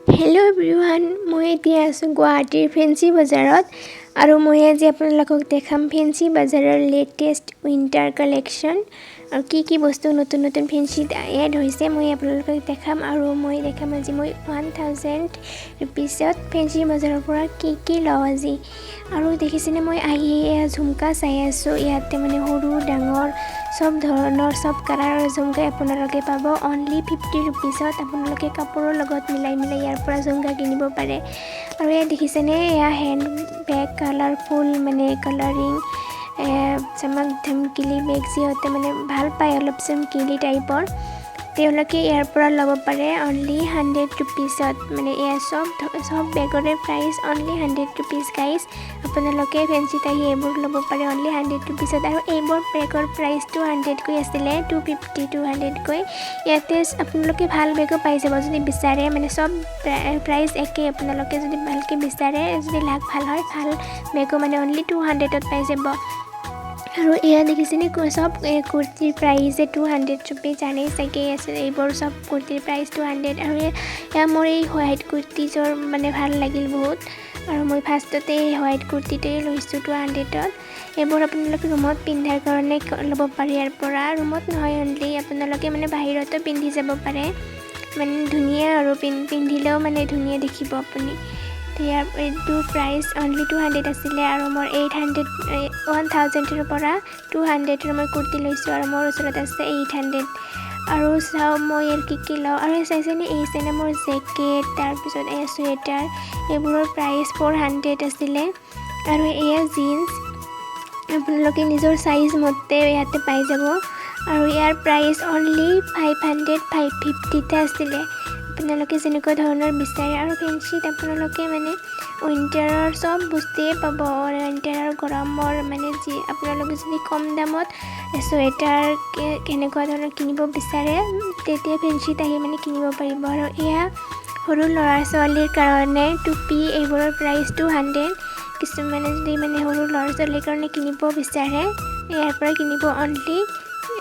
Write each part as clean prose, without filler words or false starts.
Hello' everyone, মই এতিয়া আছোঁ গুৱাহাটীৰ ফেঞ্চি বজাৰত আৰু মই আজি আপোনালোকক দেখাম ফেঞ্চি বজাৰৰ লেটেষ্ট উইণ্টাৰ কালেকশ্যন আৰু কি কি বস্তু নতুন নতুন ফেঞ্চিত এড হৈছে মই আপোনালোকক দেখাম। আৰু মই দেখাম আজি মই 1000 ৰুপিজত ফেঞ্চি বজাৰৰ পৰা কি কি লওঁ আজি। আৰু দেখিছেনে, মই আহি ঝুমকা চাই আছোঁ। ইয়াতে মানে সৰু ডাঙৰ চব ধৰণৰ চব কালাৰৰ ঝুমকাই আপোনালোকে পাব। অনলি 50 ৰুপিজত আপোনালোকে কাপোৰৰ লগত মিলাই মিলাই ইয়াৰ পৰা ঝুমকা কিনিব পাৰে। আৰু ইয়াত দেখিছেনে, এয়া হেণ্ড বেগ কালাৰফুল মানে কালাৰিং চমক ধমকিলি বেগ, যিহঁতে মানে ভাল পায় অলপ চমকিলি টাইপৰ, তেওঁলোকে ইয়াৰ পৰা ল'ব পাৰে অনলি 100 ৰুপিজত। মানে এয়া চব বেগৰে প্ৰাইচ অনলি 100 ৰুপিজ গাইজ। আপোনালোকে ফেঞ্চিত আহি এইবোৰ ল'ব পাৰে অনলি 100 ৰুপিজত। আৰু এইবোৰ বেগৰ প্ৰাইচ 200কৈ আছিলে, 250, 200কৈ। ইয়াতে আপোনালোকে ভাল বেগো পাই যাব যদি বিচাৰে, মানে চব প্ৰাইচ একেই। আপোনালোকে যদি ভালকৈ বিচাৰে, যদি লাক ভাল হয়, ভাল বেগো মানে অনলি 200ত পাই যাব। আৰু এয়া দেখিছেনে, চব কুৰ্তিৰ প্ৰাইচ 200 ৰুপিজ, জানেই চাগে আছে এইবোৰ চব কুৰ্তিৰ প্ৰাইচ 200। আৰু এয়া মোৰ এই হোৱাইট কুৰ্তিযোৰ মানে ভাল লাগিল বহুত, আৰু মই ফাৰ্ষ্টতে এই হোৱাইট কুৰ্তিটোৱে লৈছোঁ 200ত। এইবোৰ আপোনালোকে ৰুমত পিন্ধাৰ কাৰণে ল'ব পাৰে ইয়াৰ পৰা, ৰুমত নহয় অনলি আপোনালোকে মানে বাহিৰতো পিন্ধি যাব পাৰে, মানে ধুনীয়া আৰু পিন্ধিলেও মানে ধুনীয়া দেখিব আপুনি। ইয়াৰ এইটো প্ৰাইচ অনলি 200 আছিলে। আৰু মোৰ 800, 1000ৰ পৰা 200ৰ মই কুৰ্তি লৈছোঁ আৰু মোৰ ওচৰত আছে 800। আৰু চাওঁ মই ইয়াৰ কি কি লওঁ। আৰু চাইছেনে, এই চাইনে মোৰ জেকেট, তাৰপিছত এয়া চুৱেটাৰ, এইবোৰৰ প্ৰাইচ 400 আছিলে। আৰু এয়া জিন্স, আপোনালোকে নিজৰ চাইজ মতে ইয়াতে পাই যাব। আৰু ইয়াৰ প্ৰাইচ অনলি 500, 550তে আছিলে। আপোনালোকে যেনেকুৱা ধৰণৰ বিচাৰে। আৰু ফেঞ্চিত আপোনালোকে মানে উইণ্টাৰৰ চব বস্তুৱে পাব, উইণ্টাৰৰ গৰমৰ মানে যি আপোনালোকে যদি কম দামত চুৱেটাৰ কেনেকুৱা ধৰণৰ কিনিব বিচাৰে তেতিয়া ফেঞ্চিত আহি মানে কিনিব পাৰিব। আৰু এয়া সৰু ল'ৰা ছোৱালীৰ কাৰণে টুপি, এইবোৰৰ প্ৰাইচ 200। কিছুমানে যদি মানে সৰু ল'ৰা ছোৱালীৰ কাৰণে কিনিব বিচাৰে ইয়াৰ পৰা কিনিব অনলি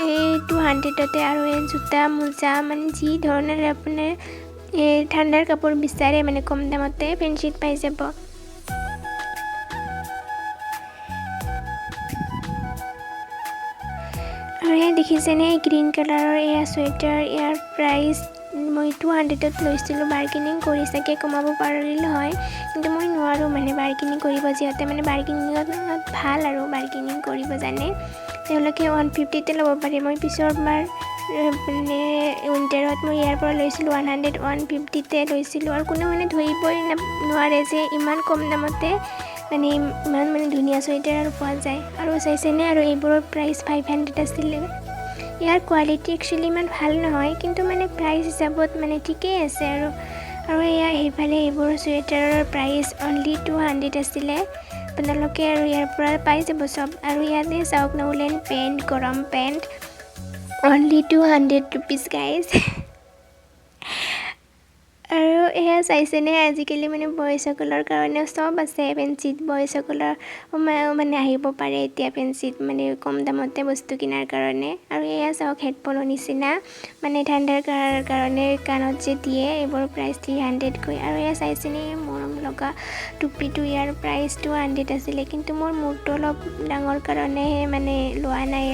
এই 200তে। আৰু এই জোতা মোজা মানে যি ধৰণৰ আপোনাৰ এই ঠাণ্ডাৰ কাপোৰ বিচাৰে মানে কম দামতে ফেঞ্চিত পাই যাব। আৰু এয়া দেখিছেনে গ্ৰীণ কালাৰৰ এয়া চুৱেটাৰ, ইয়াৰ প্ৰাইচ মই 200ত লৈছিলোঁ। বাৰ্গেনিং কৰি চাগে কমাব পাৰিলোঁ হয়, কিন্তু মই নোৱাৰোঁ মানে বাৰ্গেনিং কৰিব। যিহেতু মানে বাৰ্গেনিঙত ভাল আৰু বাৰ্গেনিং কৰিব জানে তেওঁলোকে 150তে ল'ব পাৰে। মই পিছৰবাৰ মানে উইণ্টাৰত মই ইয়াৰ পৰা লৈছিলোঁ 100, 150তে লৈছিলোঁ। আৰু কোনেও মানে ধৰিবই নোৱাৰে যে ইমান কম দামতে মানে ইমান মানে ধুনীয়া চুৱেটাৰ আৰু পোৱা যায়। আৰু চাইছেনে, আৰু এইবোৰৰ প্ৰাইচ 500 আছিলে। ইয়াৰ কোৱালিটি একচুৱেলি ইমান ভাল নহয়, কিন্তু মানে প্ৰাইচ হিচাপত মানে ঠিকেই আছে। আৰু এয়া সেইফালে এইবোৰ চুৱেটাৰৰ প্ৰাইচ অনলি 200 আছিলে। আপোনালোকে আৰু ইয়াৰ পৰা পাই যাব চব। আৰু ইয়াতে চাওক ন, উলেন পেণ্ট, গৰম পেণ্ট অনলি 200 ৰুপিজ গাইজ। আৰু এয়া চাইছেনে, আজিকালি মানে বয়সকলৰ কাৰণে চব আছে ফেঞ্চিত। বয়সকলৰ মানে আহিব পাৰে এতিয়া ফেঞ্চিত মানে কম দামতে বস্তু কিনাৰ কাৰণে। আৰু এয়া চাওক হেডফোনৰ নিচিনা মানে ঠাণ্ডাৰ কাৰণে কাণত যে দিয়ে, এইবোৰ প্ৰাইচ 300কৈ। আৰু এয়া চাইছেনে মৰম লগা টুপিটো, ইয়াৰ প্ৰাইচ 200 আছিলে, কিন্তু মোৰ মূৰটো অলপ ডাঙৰ কাৰণেহে মানে লোৱা নাই।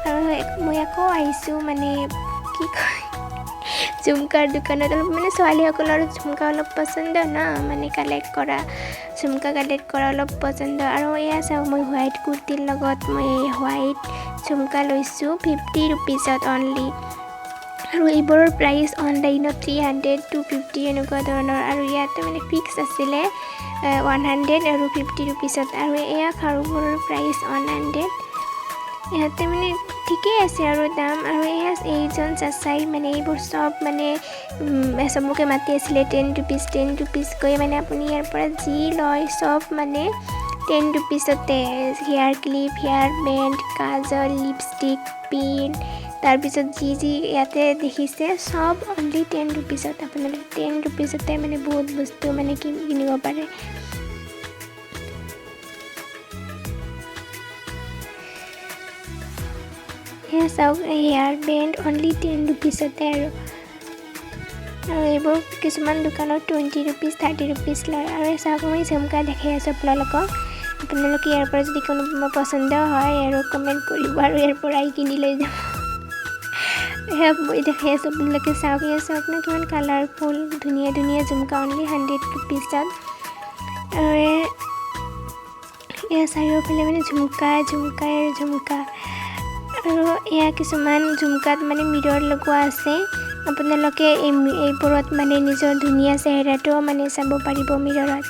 আৰু মই আকৌ আহিছোঁ মানে কি কয় ঝুমকাৰ দোকানত। অলপ মানে ছোৱালীসকলৰ ঝুমকা অলপ পচন্দ ন, মানে কালেক্ট কৰা, ঝুমকা কালেক্ট কৰা অলপ পচন্দ। আৰু এয়া চাওক মই হোৱাইট কুৰ্তিৰ লগত মই হোৱাইট ঝুমকা লৈছোঁ 50 ৰুপিজত অনলি। আৰু এইবোৰৰ প্ৰাইচ অনলাইনত 300, 250 এনেকুৱা ধৰণৰ। আৰু ইয়াতে মানে ফিক্স আছিলে 100 আৰু 50 ৰুপিজত। আৰু এয়া খাৰুবোৰৰ প্ৰাইচ 100। ইয়াতে মানে ঠিকেই আছে আৰু দাম। আৰু এয়া এইজন চাচাই মানে এইবোৰ চব মানে চবকে মাতি আছিলে 10 ৰুপিজ, 10 ৰুপিজকৈ। মানে আপুনি ইয়াৰ পৰা যি লয় চব মানে 10 ৰুপিজতে। হেয়াৰ ক্লিপ, হেয়াৰ বেণ্ড, কাজল, লিপষ্টিক, পিন, তাৰপিছত যি যি ইয়াতে দেখিছে চব অনলি 10 ৰুপিজত। আপোনালোকে 10 ৰুপিজতে মানে বহুত বস্তু মানে কিনিব পাৰে। এয়া চাওক হেয়াৰ বেণ্ড অনলি 10 ৰুপিজতে। আৰু আৰু এইবোৰ কিছুমান দোকানত 20 ৰুপিজ, 30 ৰুপিজ লয়। আৰু চাওক, মই ঝুমকা দেখাই আছোঁ আপোনালোকক। আপোনালোকে ইয়াৰ পৰা যদি কোনোবা পচন্দ হয় আৰু কমেণ্ট কৰিব আৰু ইয়াৰ পৰা আহি কিনি লৈ যাব। সেয়া মই দেখাই আছোঁ, আপোনালোকে চাওক। এয়া চাওক ন, কিমান কালাৰফুল ধুনীয়া ধুনীয়া ঝুমকা, অনলি 100 ৰুপিজত। আৰু এয়া চাৰিওফালে মানে ঝুমকা, ঝুমকাই আৰু ঝুমকা। আৰু এয়া কিছুমান ঝুমকাত মানে মিৰৰ লগোৱা আছে। আপোনালোকে এইবোৰত মানে নিজৰ ধুনীয়া চেহেৰাটোও মানে চাব পাৰিব মিৰৰত।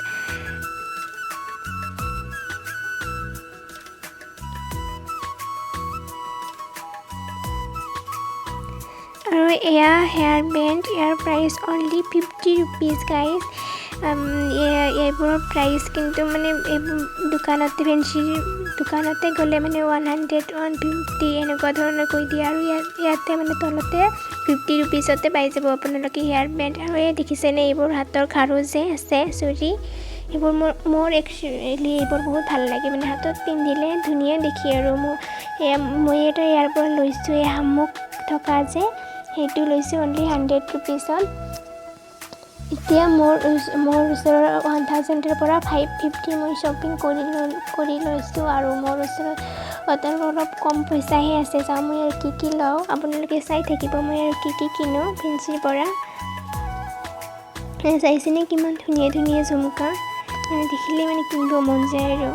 আৰু এয়া হেয়াৰ বেণ্ড, ইয়াৰ প্ৰাইচ অনলি 50 ৰুপিজ গাইজ। এইবোৰৰ প্ৰাইচ কিন্তু মানে এইবোৰ দোকানতে, ফেঞ্চিৰ দোকানতে গ'লে মানে 100, 150 এনেকুৱা ধৰণৰ কৈ দিয়ে। আৰু ইয়াতে মানে তলতে 50 ৰুপিজতে পাই যাব আপোনালোকে হেয়াৰ বেণ্ড। আৰু এই দেখিছেনে, এইবোৰ হাতৰ খাৰু যে আছে, চুৰি এইবোৰ, মোৰ একচুৱেলি এইবোৰ বহুত ভাল লাগে, মানে হাতত পিন্ধিলে ধুনীয়া দেখি। আৰু মোৰ এয়া মই এটা ইয়াৰ পৰা লৈছোঁ, এই শামুক থকা যে সেইটো লৈছোঁ অনলি 100 ৰুপিজত। এতিয়া মোৰ ওচৰৰ 1000ৰ পৰা 550 মই শ্বপিং কৰি লৈছোঁ আৰু মোৰ ওচৰত আৰু অলপ কম পইচাহে আছে। চাওঁ মই আৰু কি কি লওঁ, আপোনালোকে চাই থাকিব মই আৰু কি কি কিনো ফেঞ্চিৰ পৰা। চাইছেনে কিমান ধুনীয়া ধুনীয়া ঝুমকা, মানে দেখিলেই মানে কিনিব মন যায় আৰু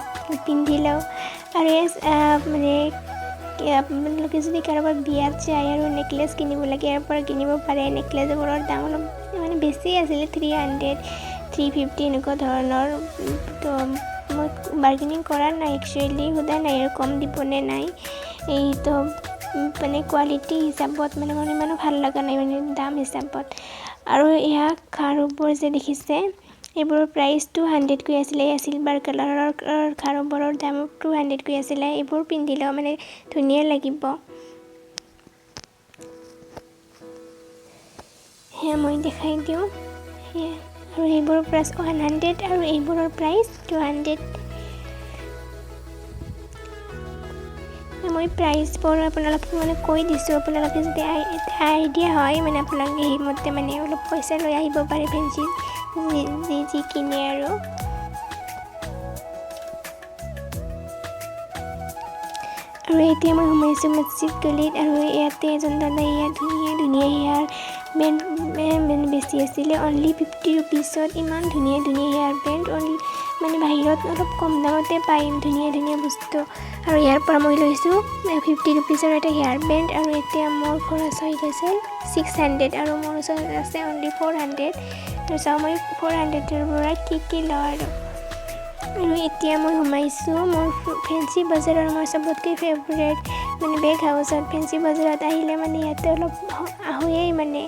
পিন্ধিলেও। আৰু এই মানে আপোনালোকে যদি কাৰোবাৰ বিয়াত যায় আৰু নেকলেছ কিনিব লাগে, ইয়াৰ পৰা কিনিব পাৰে। নেকলেছবোৰৰ দাম অলপ মানে বেছি আছিলে, 300, 350 এনেকুৱা ধৰণৰ। তো মই বাৰ্গেনিং কৰা নাই একচুৱেলি, সোধা নাই আৰু কম দিবনে নাই। এই তো মানে কোৱালিটি হিচাপত মানে মোৰ ইমানো ভাল লগা নাই মানে দাম হিচাপত। আৰু এয়া খাৰুবোৰ যে দেখিছে, এইবোৰৰ প্ৰাইচ 200কৈ আছিলে। এয়া চিলভাৰ কালাৰৰ খাৰুবোৰৰ দাম 200কৈ আছিলে। এইবোৰ পিন্ধিলেও মানে ধুনীয়া লাগিব। সেয়া মই দেখাই দিওঁ সেয়া। আৰু এইবোৰৰ প্ৰাইচ 100 আৰু এইবোৰৰ প্ৰাইচ 200। মই প্ৰাইচবোৰ আপোনালোকক মানে কৈ দিছোঁ, আপোনালোকে যদি আইডিয়া হয় মানে আপোনালোকে সেইমতে মানে অলপ পইচা লৈ আহিব পাৰে ফেঞ্চিত যি যি কিনে আৰু। আৰু এতিয়া মই সোমাইছোঁ মছজিদ গলিত। আৰু ইয়াতে এজন দাদাই ইয়াত ধুনীয়া ধুনীয়া হেয়াৰ বেণ্ড মানে বেচি আছিলে অনলি 50 ৰুপিজত। ইমান ধুনীয়া ধুনীয়া হেয়াৰ বেণ্ড অনলি, মানে বাহিৰত অলপ কম দামতে পায় ধুনীয়া ধুনীয়া বস্তু। আৰু ইয়াৰ পৰা মই লৈছোঁ 50 ৰুপিজৰ এটা হেয়াৰ বেণ্ড। আৰু এতিয়া মোৰ খৰচ হৈ গৈছে 600 আৰু মোৰ ওচৰত আছে অনলি 400। আৰু চাওঁ মই 400ৰ পৰা কি কি লওঁ। আৰু আৰু এতিয়া মই সোমাইছোঁ মোৰ ফেঞ্চি বজাৰৰ মোৰ চবতকৈ ফেভৰেট মানে বেগ হাউচত। ফেঞ্চি বজাৰত আহিলে মানে ইয়াতে অলপ আহোঁৱেই মানে।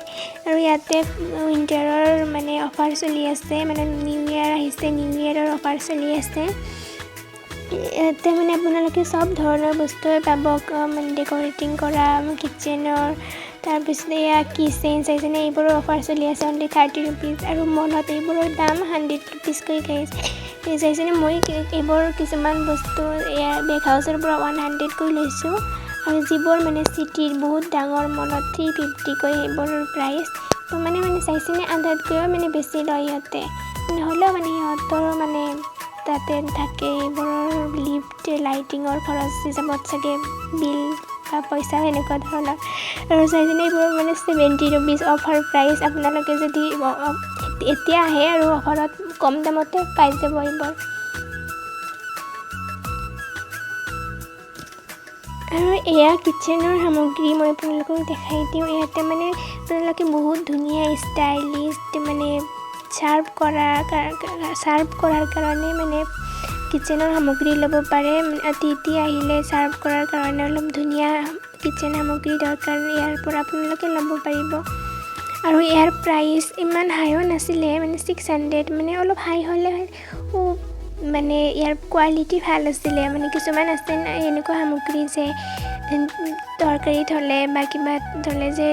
আৰু ইয়াতে উইণ্টাৰৰ মানে অফাৰ চলি আছে, মানে নিউ ইয়েৰ আহিছে, নিউ ইয়েৰৰ অফাৰ চলি আছে। ইয়াতে মানে আপোনালোকে চব ধৰণৰ বস্তুৱে পাব, মানে ডেক'ৰেটিং কৰা কিটচেনৰ। তাৰপিছত এয়া কি চেইন চাইছেনে, এইবোৰৰ অফাৰ চলি আছে অনলি 30 ৰুপিজ। আৰু মলত এইবোৰৰ দাম 100 ৰুপিজকৈ গাইজ। চাইছেনে, মই এইবোৰ কিছুমান বস্তু এয়া বেগ হাউচৰ পৰা 100কৈ লৈছোঁ। আৰু যিবোৰ মানে চিটিৰ বহুত ডাঙৰ মলত 350কৈ সেইবোৰৰ প্ৰাইচ। তো মানে মানে চাইছেনে, আধাতকৈও মানে বেছি লয় সিহঁতে। নহ'লেও মানে সিহঁতৰ মানে তাতে থাকে এইবোৰৰ লিফ্ট, লাইটিঙৰ খৰচ হিচাপত চাগে বিল বা পইচা সেনেকুৱা ধৰণৰ। আৰু চাইছেনে, এইবোৰ মানে 70 ৰুপিজ অফাৰ প্ৰাইচ। আপোনালোকে যদি এতিয়া আহে আৰু অফাৰত কম দামতে পাই যাব এইবোৰ। আৰু এয়া কিটচেনৰ সামগ্ৰী মই আপোনালোকক দেখাই দিওঁ। ইয়াতে মানে আপোনালোকে বহুত ধুনীয়া ষ্টাইলিছ মানে ছাৰ্ভ কৰাৰ কাৰণে মানে কিটচেনৰ সামগ্ৰী ল'ব পাৰে। অতিথি আহিলে ছাৰ্ভ কৰাৰ কাৰণে অলপ ধুনীয়া কিটচেন সামগ্ৰী দৰকাৰ, ইয়াৰ পৰা আপোনালোকে ল'ব পাৰিব। আৰু ইয়াৰ প্ৰাইচ ইমান হাইও নাছিলে, মানে 600, মানে অলপ হাই হ'লে মানে ইয়াৰ কোৱালিটি ভাল আছিলে। মানে কিছুমান আছে এনেকুৱা সামগ্ৰী যে তৰকাৰী থ'লে বা কিবা থ'লে যে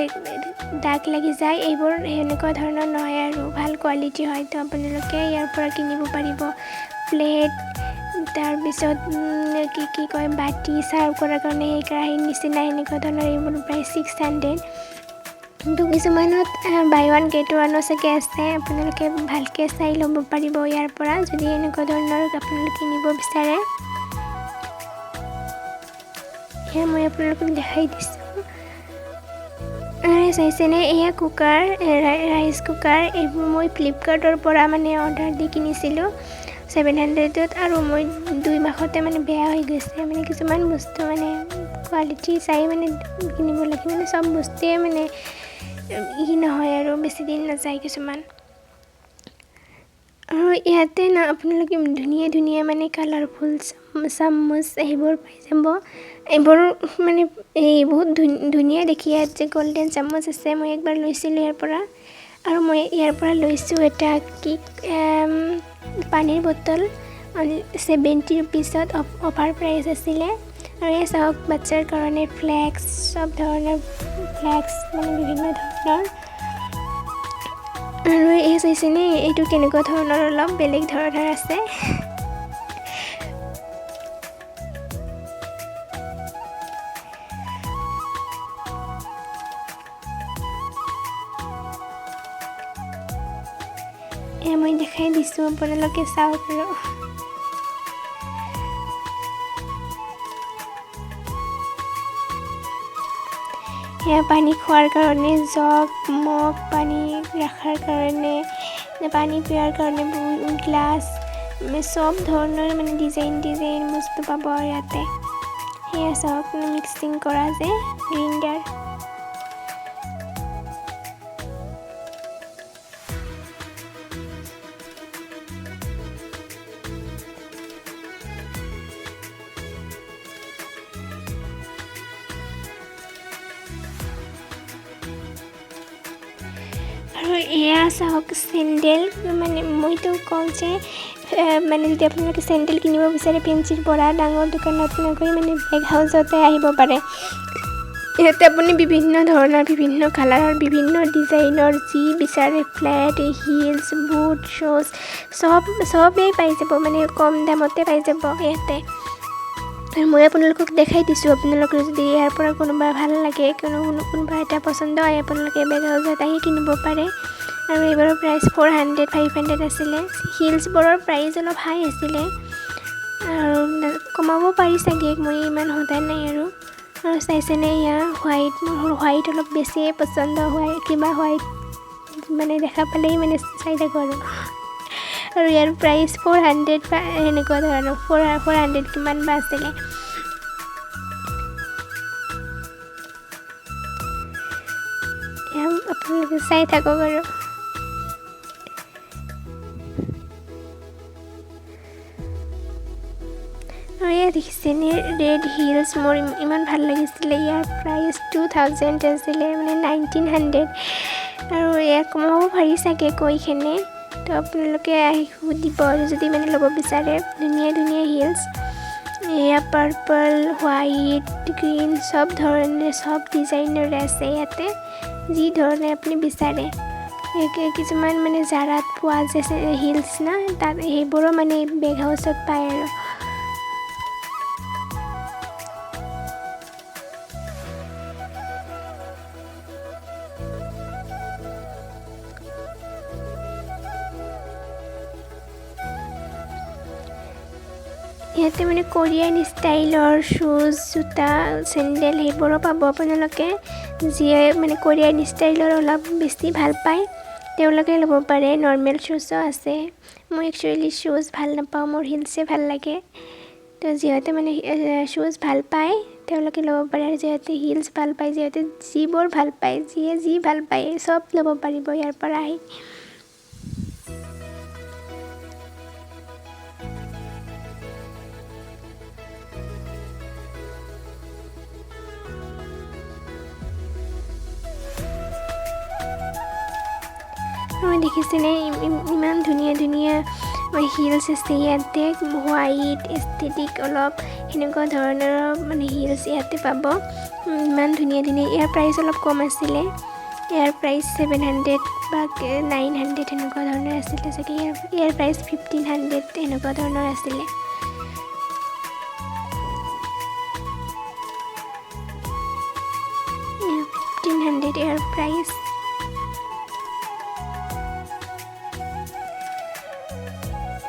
দাগ লাগি যায়, এইবোৰ সেনেকুৱা ধৰণৰ নহয় আৰু ভাল কোৱালিটি হয়। তো আপোনালোকে ইয়াৰ পৰা কিনিব পাৰিব। প্লেট, তাৰপিছত কি কি কয়, বাতি ছাৰ্ভ কৰাৰ কাৰণে সেই কেৰাহীৰ নিচিনা সেনেকুৱা ধৰণৰ, এইবোৰ প্ৰায় 600। কিন্তু কিছুমানত বাই ওৱান গেট ওৱানো চাগে আছে, আপোনালোকে ভালকৈ চাই ল'ব পাৰিব ইয়াৰ পৰা, যদি এনেকুৱা ধৰণৰ আপোনালোকে কিনিব বিচাৰে। সেয়া মই আপোনালোকক দেখাই দিছোঁ। আৰু চাইছেনে, এয়া কুকাৰ, ৰাইচ কুকাৰ। এইবোৰ মই ফ্লিপকাৰ্টৰ পৰা মানে অৰ্ডাৰ দি কিনিছিলোঁ 700ত, আৰু মই 2 মাহতে মানে বেয়া হৈ গৈছে। মানে কিছুমান বস্তু মানে কোৱালিটি চাই মানে কিনিব লাগে, মানে চব বস্তুৱে মানে ই নহয় আৰু বেছি দিন নাযায় কিছুমান। আৰু ইয়াতে না আপোনালোকে ধুনীয়া ধুনীয়া মানে কালাৰফুল চামুচ সেইবোৰ পাই যাব। এইবোৰ মানে এই বহুত ধুনীয়া দেখি। ইয়াত যে গল্ডেন চামুচ আছে, মই একবাৰ লৈছিলোঁ ইয়াৰ পৰা। আৰু মই ইয়াৰ পৰা লৈছোঁ এটা কি পানীৰ বটল, 70 ৰুপিছত অফাৰ প্ৰাইচ আছিলে। আৰু এই চাওক বাচ্ছাৰ কাৰণে ফ্লেক্স, চব ধৰণৰ ফ্লেক্স মানে বিভিন্ন ধৰণৰ। আৰু এই চাইছেনে, এইটো কেনেকুৱা ধৰণৰ, অলপ বেলেগ ধৰণৰ আছে। এয়া মই দেখাই দিছোঁ, আপোনালোকে চাওক। আৰু সেয়া পানী খোৱাৰ কাৰণে জগ, মগ, পানী ৰখাৰ কাৰণে, পানী পিয়াৰ কাৰণে গ্লাছ, চব ধৰণৰ মানে ডিজাইন ডিজাইন বস্তু পাব আৰু ইয়াতে। সেয়া চাওক, মিক্সিং কৰা যে গ্ৰাইণ্ডাৰ। আৰু এয়া চাওক চেণ্ডেল, মানে মইতো কওঁ যে মানে যদি আপোনালোকে চেণ্ডেল কিনিব বিচাৰে ফেঞ্চিৰ পৰা ডাঙৰ দোকানত নগৈ মানে বেগ হাউচতে আহিব পাৰে। ইয়াতে আপুনি বিভিন্ন ধৰণৰ, বিভিন্ন কালাৰৰ, বিভিন্ন ডিজাইনৰ যি বিচাৰে ফ্লেট, হিলছ, বুট, শ্বুজ চবেই পাই যাব, মানে কম দামতে পাই যাব ইয়াতে। আৰু মই আপোনালোকক দেখাই দিছোঁ, আপোনালোকৰ যদি ইয়াৰ পৰা কোনোবা ভাল লাগে, কোনোবা এটা পচন্দ হয়, আপোনালোকে বেগ হাউচত আহি কিনিব পাৰে। আৰু এইবোৰৰ প্ৰাইচ 400, 500 আছিলে। হিলছবোৰৰ প্ৰাইচ অলপ হাই আছিলে, আৰু কমাব পাৰি চাগে, মই ইমান সোধা নাই আৰু। আৰু চাইছেনে এয়া হোৱাইট, মোৰ হোৱাইট অলপ বেছিয়ে পচন্দ হয়, কিবা হোৱাইট মানে দেখা পালেই মানে চাই থাকোঁ আৰু। আৰু ইয়াৰ প্ৰাইচ 400 বা সেনেকুৱা ধৰণৰ, 400 কিমান বা আছিলে। আপোনালোকে চাই থাকক আৰু। আৰু এয়া দেখিছেনে ৰেড হিলছ, মোৰ ইমান ভাল লাগিছিলে। ইয়াৰ প্ৰাইচ 2000 আছিলে, মানে 1900। আৰু এয়া কমাব পাৰি চাগে কৈ কেনে, তো আপোনালোকে আহি সুধিব আৰু যদি মানে ল'ব বিচাৰে। ধুনীয়া ধুনীয়া হিলছ, এয়া পাৰ্পল, হোৱাইট, গ্ৰীণ, চব ধৰণে চব ডিজাইনৰে আছে ইয়াতে, যি ধৰণে আপুনি বিচাৰে। কিছুমান মানে জাৰাত পোৱা যায় হিলছ না, তাত সেইবোৰো মানে বেগ হাউচত পায় আৰু। ইয়াতে মানে কোৰিয়ান ষ্টাইলৰ শ্বুজ, জোতা, চেণ্ডেল সেইবোৰো পাব আপোনালোকে। যিয়ে মানে কোৰিয়ান ষ্টাইলৰ অলপ বেছি ভাল পায় তেওঁলোকে ল'ব পাৰে। নৰ্মেল শ্বুজো আছে। মই একচুৱেলি শ্বুজ ভাল নাপাওঁ, মোৰ হিলছে ভাল লাগে। তো যিহেতু মানে শ্বুজ ভাল পায় তেওঁলোকে ল'ব পাৰে, আৰু যিহেতু হিলছ ভাল পায়, যিহেতু যিবোৰ ভাল পায়, যিয়ে যি ভাল পায় চব ল'ব পাৰিব ইয়াৰ পৰা আহি। মই দেখিছেনে ইমান ধুনীয়া ধুনীয়া হিলছ আছে ইয়াতে, হোৱাইট এস্থেটিক অলপ সেনেকুৱা ধৰণৰ মানে হিলছ ইয়াতে পাব। ইমান ধুনীয়া ধুনীয়া। ইয়াৰ প্ৰাইচ অলপ কম আছিলে, ইয়াৰ প্ৰাইচ 700 বা 900 সেনেকুৱা ধৰণৰ আছিলে চাগে। ইয়াৰ প্ৰাইচ 1500 সেনেকুৱা ধৰণৰ আছিলে। 1500 ইয়াৰ প্ৰাইচ।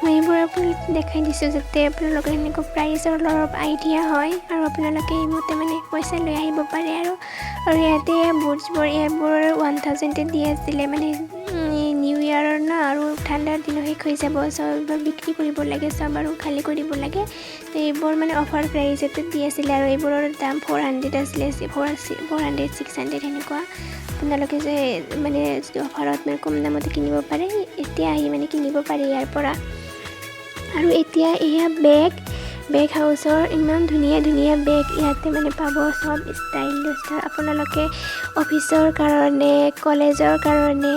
মই এইবোৰ আপোনালোক দেখাই দিছোঁ যাতে আপোনালোকৰ সেনেকুৱা প্ৰাইচৰ অলপ আইডিয়া হয় আৰু আপোনালোকে এইমতে মানে পইচা লৈ আহিব পাৰে। আৰু আৰু ইয়াতে বুটছবোৰ এইবোৰ 1000তে দি আছিলে, মানে নিউ ইয়েৰৰ ন আৰু ঠাণ্ডাৰ দিনো শেষ হৈ যাব, চব এইবোৰ বিক্ৰী কৰিব লাগে, চব আৰু খালী কৰিব লাগে। তো এইবোৰ মানে অফাৰ প্ৰাইজতে দি আছিলে আৰু এইবোৰৰ দাম 400 আছিলে, 400, 600 সেনেকুৱা। আপোনালোকে যে মানে যদি অফাৰত মানে কম দামতে কিনিব পাৰে, এতিয়া আহি মানে কিনিব পাৰে ইয়াৰ পৰা। আৰু এতিয়া এয়া বেগ, বেগ হাউচৰ ইমান ধুনীয়া ধুনীয়া বেগ ইয়াতে মানে পাব, চব ষ্টাইল আপোনালোকে অফিচৰ কাৰণে, কলেজৰ কাৰণে,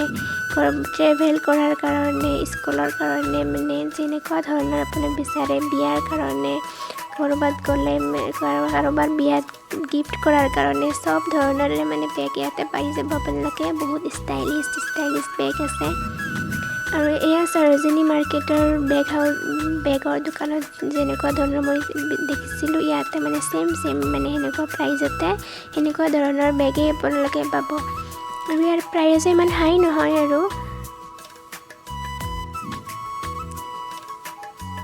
ট্ৰেভেল কৰাৰ কাৰণে, স্কুলৰ কাৰণে, মানে যেনেকুৱা ধৰণৰ আপুনি বিচাৰে, বিয়াৰ কাৰণে, ক'ৰবাত গ'লে কাৰোবাৰ বিয়াত গিফ্ট কৰাৰ কাৰণে চব ধৰণৰে মানে বেগ ইয়াতে পাই যাব আপোনালোকে। বহুত ষ্টাইলিছ ষ্টাইলিছ বেগ আছে। আৰু এয়া সৰোজিনী মাৰ্কেটৰ বেগ হাউচ, বেগৰ দোকানত যেনেকুৱা ধৰণৰ মই দেখিছিলোঁ, ইয়াতে মানে ছেম ছেম মানে সেনেকুৱা প্ৰাইজতে সেনেকুৱা ধৰণৰ বেগেই আপোনালোকে পাব। আৰু ইয়াৰ প্ৰাইজো ইমান হাই নহয়। আৰু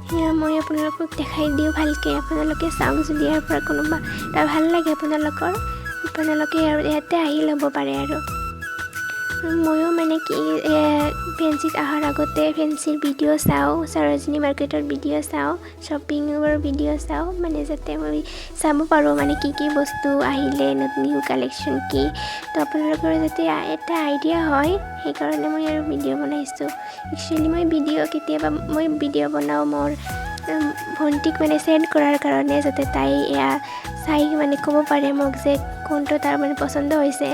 সেয়া মই আপোনালোকক দেখাই দিওঁ ভালকৈ, আপোনালোকে চাওক। যদি ইয়াৰ পৰা কোনোবা এটা ভাল লাগে আপোনালোকৰ, আপোনালোকে আৰু ইয়াতে আহি ল'ব পাৰে। আৰু ময়ো মানে কি ফেঞ্চিত অহাৰ আগতে ফেঞ্চিৰ ভিডিঅ' চাওঁ, সৰোজিনী মাৰ্কেটৰ ভিডিঅ' চাওঁ, শ্বপিঙৰ ভিডিঅ' চাওঁ, মানে যাতে মই চাব পাৰোঁ মানে কি কি বস্তু আহিলে, নিউ কালেকশ্যন কি, তো আপোনালোকৰ যাতে এটা আইডিয়া হয়, সেইকাৰণে মই আৰু ভিডিঅ' বনাইছোঁ। একচুৱেলি মই ভিডিঅ' কেতিয়াবা মই ভিডিঅ' বনাওঁ মোৰ ভণ্টিক মানে চেণ্ড কৰাৰ কাৰণে, যাতে তাই এয়া চাই মানে ক'ব পাৰে মোক যে কোনটো তাৰ মানে পচন্দ হৈছে।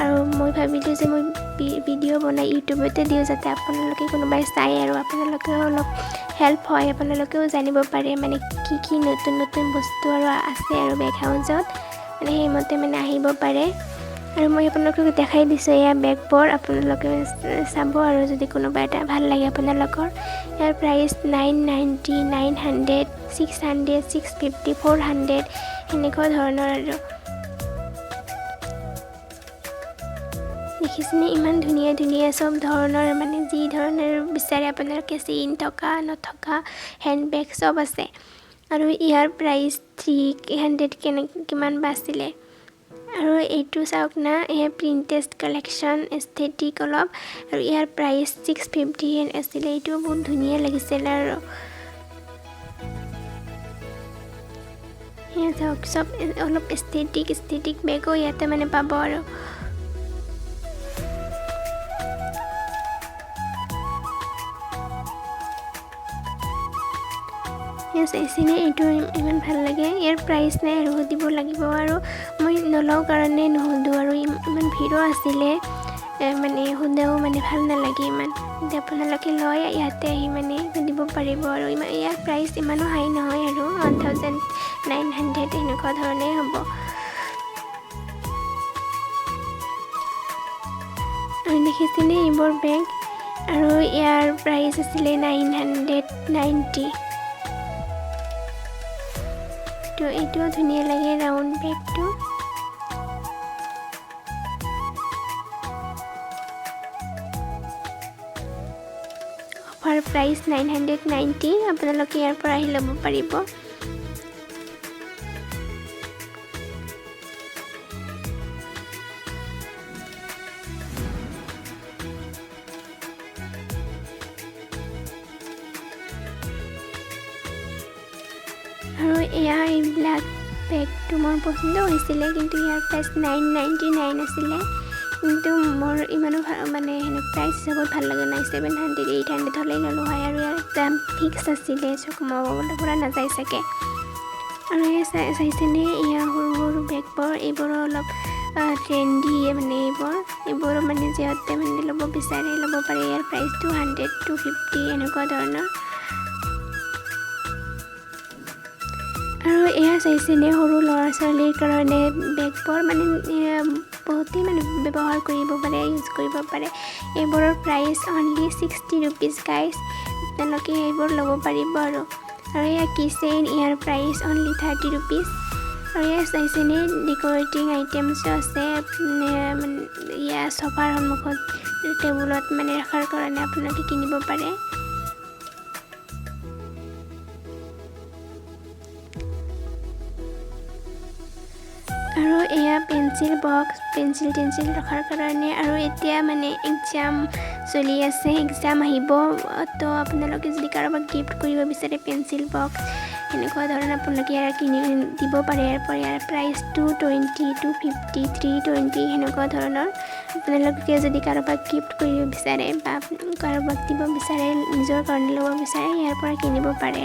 আৰু মই ভাবিলোঁ যে মই ভিডিঅ' বনাই ইউটিউবতে দিওঁ, যাতে আপোনালোকে কোনোবাই চায় আৰু আপোনালোকেও অলপ হেল্প হয়, আপোনালোকেও জানিব পাৰে মানে কি কি নতুন নতুন বস্তু আৰু আছে আৰু বেগ হাউচত, মানে সেইমতে মানে আহিব পাৰে। আৰু মই আপোনালোকক দেখাই দিছোঁ এয়া বেগবোৰ, আপোনালোকে চাব আৰু যদি কোনোবা এটা ভাল লাগে আপোনালোকৰ। ইয়াৰ প্ৰাইচ 990, 900, 600, 650, 400 সেনেকুৱা ধৰণৰ। আৰু দেখিছেনে ইমান ধুনীয়া ধুনীয়া চব ধৰণৰ, মানে যি ধৰণৰ বিচাৰে আপোনালোকে, চেইন থকা নথকা হেণ্ডবেগ চব আছে। আৰু ইয়াৰ প্ৰাইচ 300 কেনে কিমান বা আছিলে। আৰু এইটো চাওক না, এয়া প্ৰিণ্টেড কালেকশ্যন, এস্থেটিক অলপ, আৰু ইয়াৰ প্ৰাইচ 650 আছিলে। এইটোও বহুত ধুনীয়া লাগিছিলে। আৰু সেয়া চাওক, চব অলপ এস্থেটিক এস্থেটিক বেগো ইয়াতে মানে পাব। আৰু চাইছেনে এইটো ইমান ভাল লাগে। ইয়াৰ প্ৰাইচ নাই আৰু সুধিব লাগিব, আৰু মই নলওঁ কাৰণে নুসুধোঁ। আৰু ইমান ভিৰো আছিলে, মানে সোধাও মানে ভাল নালাগে ইমান। এতিয়া আপোনালোকে লয় ইয়াতে আহি মানে সুধিব পাৰিব। আৰু ইমান ইয়াৰ প্ৰাইচ ইমানো হাই নহয় আৰু 1900 এনেকুৱা ধৰণেই হ'ব। আৰু দেখিছেনে এইবোৰ বেগ, আৰু ইয়াৰ প্ৰাইচ আছিলে 990। তো এইটোও ধুনীয়া লাগে ৰাউণ্ড বেগটো। অফাৰ প্ৰাইচ 990, আপোনালোকে ইয়াৰ পৰা আহি ল'ব পাৰিব। আৰু এয়া এইবিলাক বেগটো মোৰ পচন্দ হৈছিলে, কিন্তু ইয়াৰ প্ৰাইচ 999 আছিলে। কিন্তু মোৰ ইমানো মানে সেনে প্ৰাইচ হিচাপত ভাল লগা নাই, 700, 800 হ'লেই ল'লোঁ হয়। আৰু ইয়াৰ দাম ফিক্স আছিলে, চ' কমাব পৰা নাযায় চাগে। আৰু এয়া চাইছেনে এয়া সৰু সৰু বেগবোৰ, এইবোৰো অলপ ট্ৰেণ্ডি মানে এইবোৰো মানে যিহঁতে মানে ল'ব বিচাৰে ল'ব পাৰে। ইয়াৰ প্ৰাইচ 200, 250 এনেকুৱা ধৰণৰ। আৰু এয়া চাইছেনে সৰু ল'ৰা ছোৱালীৰ কাৰণে বেগবোৰ, মানে বহুতেই মানে ব্যৱহাৰ কৰিব পাৰে, ইউজ কৰিব পাৰে। এইবোৰৰ প্ৰাইচ অনলি 60 ৰুপিজ গাইজ, আপোনালোকে এইবোৰ ল'ব পাৰিব। আৰু আৰু এয়া কিচেইন, ইয়াৰ প্ৰাইচ অনলি 30 ৰুপিজ। আৰু এয়া চাইছেনে ডেক'ৰেটিং আইটেমছো আছে, মানে এয়া চফাৰ সন্মুখত টেবুলত মানে ৰখাৰ কাৰণে আপোনালোকে কিনিব পাৰে। আৰু এয়া পেঞ্চিল বক্স, পেঞ্চিল টেঞ্চিল ৰখাৰ কাৰণে। আৰু এতিয়া মানে এক্সাম চলি আছে, এক্সাম আহিব, তো আপোনালোকে যদি কাৰোবাক গিফ্ট কৰিব বিচাৰে পেঞ্চিল বক্স সেনেকুৱা ধৰণৰ, আপোনালোকে ইয়াৰ কিনি দিব পাৰে ইয়াৰ পৰা। ইয়াৰ প্ৰাইচ 220, 250, 320 সেনেকুৱা ধৰণৰ। আপোনালোকে যদি কাৰোবাক গিফ্ট কৰিব বিচাৰে বা কাৰোবাক দিব বিচাৰে, নিজৰ কাৰণে ল'ব বিচাৰে, ইয়াৰ পৰা কিনিব পাৰে।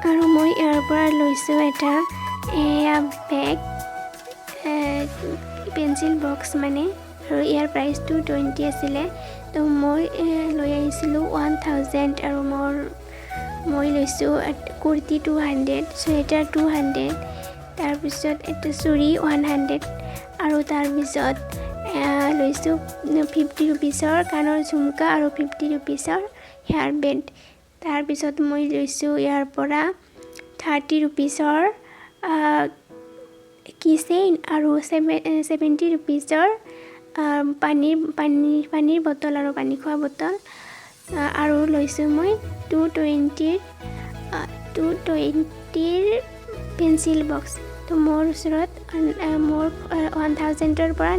আৰু মই ইয়াৰ পৰা লৈছোঁ এটা এয়া বেগ, পেঞ্চিল বক্স মানে। আৰু ইয়াৰ প্ৰাইচ 220 আছিলে, তো মই লৈ আহিছিলোঁ 1000। আৰু মই লৈছোঁ কুৰ্তি 200, চুৱেটাৰ 200, তাৰপিছত এটা চুৰি 100 আৰু তাৰপিছত লৈছোঁ 50 ৰুপিছৰ কাণৰ ঝুমকা আৰু 50 ৰুপিছৰ হেয়াৰ বেণ্ড। তাৰপিছত মই লৈছোঁ ইয়াৰ পৰা 30 ৰুপিছৰ কি চেইন আৰু 70 ৰুপিছৰ পানীৰ বটল আৰু পানী খোৱা বটল। আৰু লৈছোঁ মই 220ৰ পেঞ্চিল বক্স। তো মোৰ ওচৰত মোৰ 1000ৰ পৰা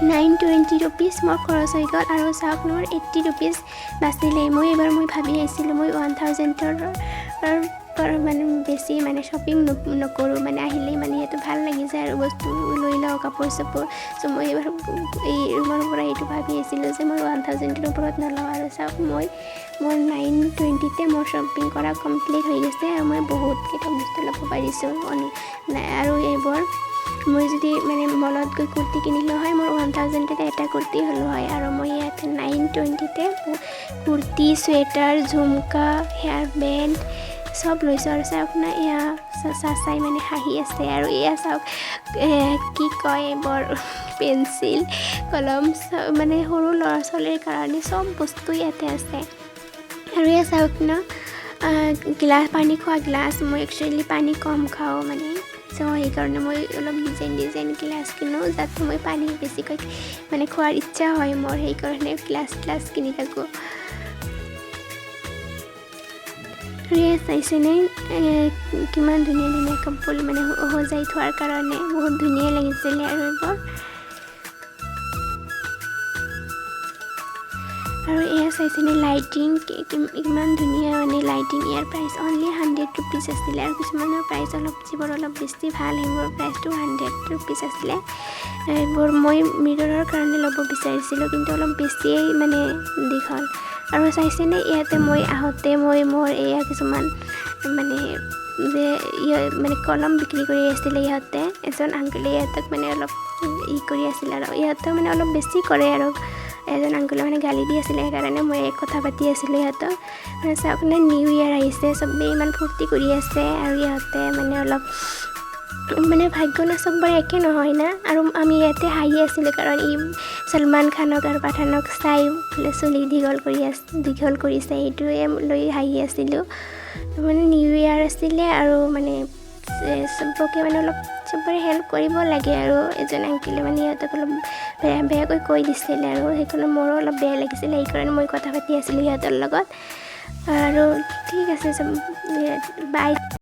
920 ৰুপিজ মোৰ খৰচ হৈ গ'ল। আৰু চাওক, মোৰ 80 ৰুপিজ বাচিলেই। মই এইবাৰ মই ভাবি আহিছিলোঁ, মই 1000ৰ মানে বেছি মানে শ্বপিং নকৰোঁ। মানে আহিলেই মানে ইয়াতে ভাল লাগি যায় আৰু বস্তু লৈ লওঁ, কাপোৰ চাপোৰ। চ' মই এইবাৰ এই ৰুমৰ পৰা এইটো ভাবি আছিলোঁ যে মই 1000ৰ ওপৰত নলওঁ। আৰু চাওক, মই মোৰ 920তে মোৰ শ্বপিং কৰা কমপ্লিট হৈ গৈছে আৰু মই বহুতকেইটা বস্তু ল'ব পাৰিছোঁ। আৰু এইবোৰ মই যদি মানে মলত গৈ কুৰ্তি কিনিলোঁ হয়, মোৰ 1000তে এটা কুৰ্তি হ'লো হয়। আৰু মই ইয়াতে 920তে kurti, sweater, jhumka, hair band চব লৈছোঁ। আৰু চাওক না, এয়া চাচাই মানে হাঁহি আছে। আৰু এয়া চাওক, কি কয় এইবোৰ, পেঞ্চিল, কলম, মানে সৰু ল'ৰা ছোৱালীৰ কাৰণে চব বস্তু ইয়াতে আছে। আৰু এয়া চাওক না, গিলাচ, পানী খোৱা গিলাচ। মই একচুৱেলি পানী কম খাওঁ মানে, চ' সেইকাৰণে মই অলপ ডিজাইন ডিজাইন গিলাচ কিনো, যাতে মই পানী বেছিকৈ মানে খোৱাৰ ইচ্ছা হয় মোৰ, সেইকাৰণে গ্লাছ গ্লাছ কিনি থাকোঁ। আৰু এয়া চাইছেনে, কিমান ধুনীয়া ধুনীয়া কাপোৰ, মানে সজাই থোৱাৰ কাৰণে বহুত ধুনীয়া লাগিছিলে। আৰু এইবোৰ আৰু এয়া চাইছেনে, লাইটিং কিমান ধুনীয়া, মানে লাইটিং। ইয়াৰ প্ৰাইচ অনলি 100 ৰুপিজ আছিলে। আৰু কিছুমানৰ প্ৰাইচ অলপ, যিবোৰ অলপ বেছি ভাল, সেইবোৰ প্ৰাইচ 200 ৰুপিজ আছিলে। এইবোৰ মই মিৰৰৰ কাৰণে ল'ব বিচাৰিছিলোঁ, কিন্তু অলপ বেছিয়েই মানে দীঘল। আৰু চাইছেনে, ইয়াতে মই আহোঁতে মই মোৰ এয়া কিছুমান মানে মানে কলম বিক্ৰী কৰি আছিলে ইহঁতে। এজন আংকুলে ইহঁতক মানে অলপ ই কৰি আছিলে আৰু ইহঁতেও মানে অলপ বেছি কৰে আৰু এজন আংকুলে মানে গালি দি আছিলে, সেইকাৰণে মই কথা পাতি আছিলোঁ ইহঁতক। মানে চাওক না, নিউ ইয়েৰ আহিছে, চবেই ইমান ফূৰ্তি কৰি আছে। আৰু ইহঁতে মানে অলপ মানে ভাগ্য না চবৰে একে নহয় না। আৰু আমি ইয়াতে হাঁহি আছিলোঁ, কাৰণ ই ছলমান খানক আৰু পাঠানক চাই বোলে চুলি দীঘল কৰি আছে, দীঘল কৰিছে, সেইটোৱে লৈ হাঁহি আছিলোঁ। মানে নিউ ইয়েৰ আছিলে আৰু মানে চবকে মানে অলপ চবৰে হেল্প কৰিব লাগে। আৰু এজন আংকেলে মানে সিহঁতক অলপ বেয়া বেয়াকৈ কৈ দিছিলে আৰু সেইকাৰণে মোৰো অলপ বেয়া লাগিছিলে, সেইকাৰণে মই কথা পাতি আছিলোঁ সিহঁতৰ লগত। আৰু ঠিক আছে, চব বাই।